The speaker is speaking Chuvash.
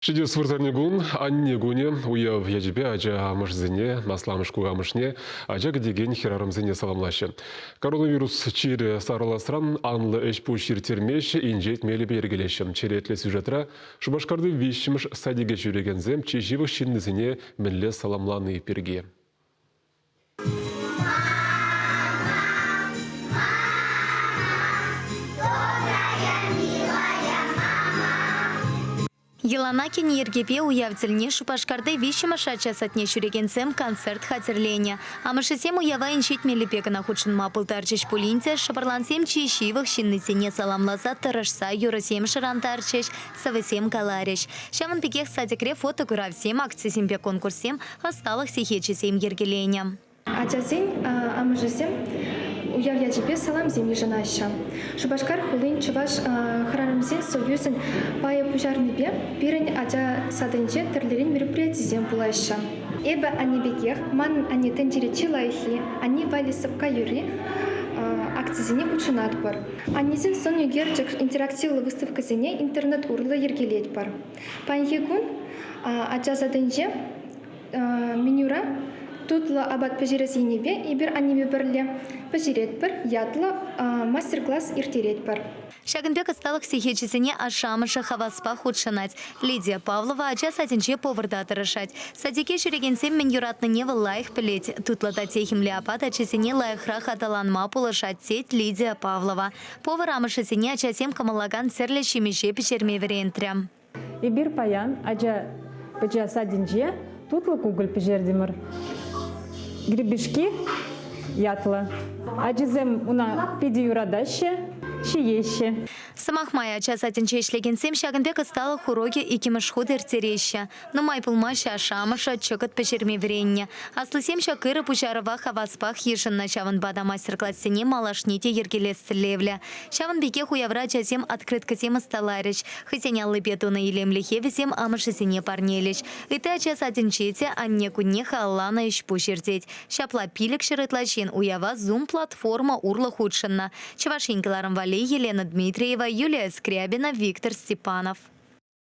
Ҫитес вырсарникун Анне кунӗ уяв ячӗпе ача амӑшӗсене, асламӑш кукамӑшне, ача кӗтекен хӗрарӑмсене саламлаҫҫӗ. Коронавирус чирӗ сарӑласран анлӑ ӗҫ-пуҫ ирттермеҫҫӗ, инҫет мелӗпе йӗркелеҫҫӗ. Черетлӗ сюжетра Шупашкарти виҫҫӗмӗш садике ҫӳрекенсем чи ҫывӑх ҫыннисене мӗнле саламлани пирки. Йӑлана кӗнӗ йӗркепе уяв тӗлне Шупашкарти виҫҫӗмӗш ача садне ҫӳрекенсем концерт хатӗрленӗ. Амӑшӗсем уява инҫет мелӗпе кӑна хутшӑнма пултарчӗҫ пулин те шӑпӑрлансем чи ҫывӑх ҫыннисене саламласа тӑрӑшса юрӑсем шӑрантарчӗҫ, сӑвӑсем каларӗҫ. Ҫавӑн пекех садикре фотокуравсем, акцисемпе конкурссем, ӑсталӑх сехечӗсем йӗркеленӗ. Ачасен амӑшӗсем уяв ячӗпе саламсем йышӑнаҫҫӗ. Шупашкар хулин Чӑваш хӗрарӑмсен союзӗн пайӗ пуҫарнипе пирӗн ача садӗнче тӗрлӗрен мероприятисем пулаҫҫӗ. Эпӗ анне пекех, манӑн анне тӗнчере чи лайӑххи, анне валли сӑпка юрри акцисене хутшӑнатпӑр. Аннесен сӑн ӳкерчӗк интерактивлӑ выставкӑсене интернет урлӑ йӗркелетпӗр. Паянхи кун ача садӗнче Менюра тутлӑ апат пӗҫерес енӗпе эпир аннепе пӗрле пӗҫеретпӗр ятлӑ мастер-класс ирттеретпӗр. Ҫакӑн пек ӑсталӑх сехечӗсене ашшӗ-амӑшӗ хаваспах хутшӑнать. Лидия Павлова ача садӗнче поварта тӑрӑшать. Садике ҫӳрекенсем мӗн юратнине вӑл лайӑх пӗлет. Тутлӑ та техӗмлӗ апат ачасене лайӑхрах аталанма пулӑшать, тет Лидия Павлова. Повар амӑшӗсене ачасем кӑмӑллакан тӗрлӗ ҫимӗҫе пӗҫерме вӗрентрӗ. Эпир паян ача-пӑча садӗнче тутлӑ кукӑль пӗҫертӗмӗр. Гребешки ятлӑ. Ачасем уна питӗ юратаҫҫӗ, ҫиеҫҫӗ. Сӑмах май, ача садӗнче ӗҫлекенсем ҫакӑн пек ӑсталӑх урокӗ иккӗмӗш хут ирттереҫҫӗ. Нумай пулмасть ашшӗ-амӑшӗ чӑкӑт пӗҫерме вӗреннӗ. Аслисем ҫак ырӑ пуҫарӑва хаваспах йышӑннӑ, ҫавӑнпа та мастер-классене малашне те йӗркелес тӗллевлӗ. Ҫавӑн пекех уявра ачасем открыткӑсем ӑсталарӗҫ. Хӑйсен аллипе тунӑ илемлӗхе вӗсем амӑшӗсене парнелӗҫ. Ытти ача садӗнче те анне кунне халалланӑ ӗҫ-пуҫ иртет. Ҫапла 500 ытла ҫын уява Zoom платформа урлӑ хутшӑннӑ. Чӑваш Ен кӑларӑм валли Елена Дмитриева, Юлия Скрябина, Виктор Степанов.